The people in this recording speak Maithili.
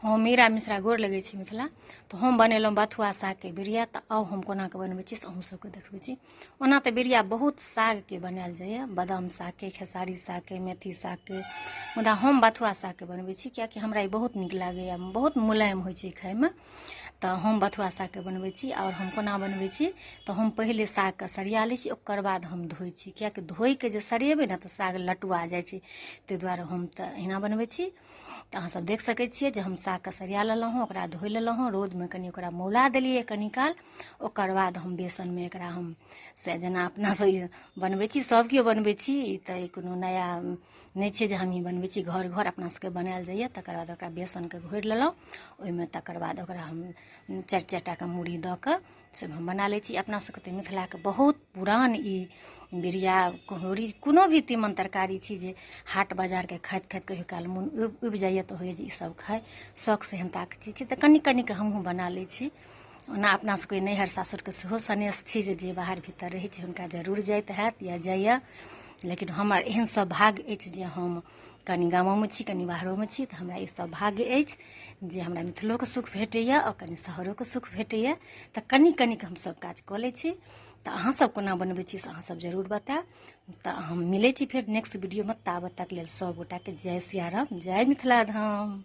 हम मीरा मिश्रा गोर लगै छी मिथिला। तऽ हम बनेलहुँ बथुआ सागके बिरिया। तऽ आउ हम कोना कऽ बनबै छी से अहूँ सबके देखबै छी। ओना तऽ बिरिया बहुत सागके बनायल जाइए, बादाम सागके, खेसारी सागके, मेथी सागके, मुदा हम बथुआ सागके बनबै छी कियाकि हमरा ई बहुत नीक लागैए, बहुत मुलायम होइ छै खाइमे। तऽ हम बथुआ सागके बनबै छी। आओर हम कोना बनबै छी तऽ हम पहिले सागके सरिया लै छी, ओकर बाद हम धोइ छी, कियाकि धोइके जे सरियेबै ने तऽ साग लटुआ जाइ छै। ताहि दुआरे हम तऽ एहिना बनबै छी। तऽ अहाँसब देख सकै छियै जे हम सागके सरिया लेलहुँ हँ, ओकरा धोइ लेलहुँ हँ, रौदमे कनि ओकरा मौला देलियै कनि काल। ओकर बाद हम बेसनमे एकरा हम से जेना अपना सब बनबै छी, सब केओ बनबै छी, ई तऽ कोनो नया नहि छै जे हमही बनबै छी, घर घर अपना सबके बनायल जाइए। तकर बाद ओकरा बेसनके घोरि लेलहुँ ओहिमे, तकर बाद ओकरा हम चारि चारि टाके मूड़ी दऽ कऽ से हम बना लै छी। अपना सबके तऽ मिथिलाके बहुत पुरान ई बिरिया, कुम्हरौरी, कोनो भी तीमन तरकारी छी जे हाट बाजारके खाइत खाइत कहियो काल मोन उबि जाइए तऽ होइए जे ई सब खाइ, शौक सेहनताके चीज छै, तऽ कनि कनिके हमहूँ बना लै छी। ओना अपना सबके नैहर सासुरके सेहो सनेस छी जे बाहर भीतर रहै छै हुनका जरूर जाइत हैत या जाइए, लेकिन हमर एहन सौभाग्य अछि जे हम कनि गामोमे छी, कनि बाहरोमे छी, तऽ हमरा ई सौभाग्य अछि जे हमरा मिथिलोके सुख भेटैए आओर कनि शहरोके सुख भेटैए। तऽ कनि कनिके हम सब काज कऽ लै छी। तऽ अहाँसब कोना बनबै छी से अहाँसब जरूर बतायब। तऽ हम मिलै छी फेर नेक्स्ट वीडियोमे, ताबत तक लेल सब गोटाके जय सियाराम, जय मिथिला धाम।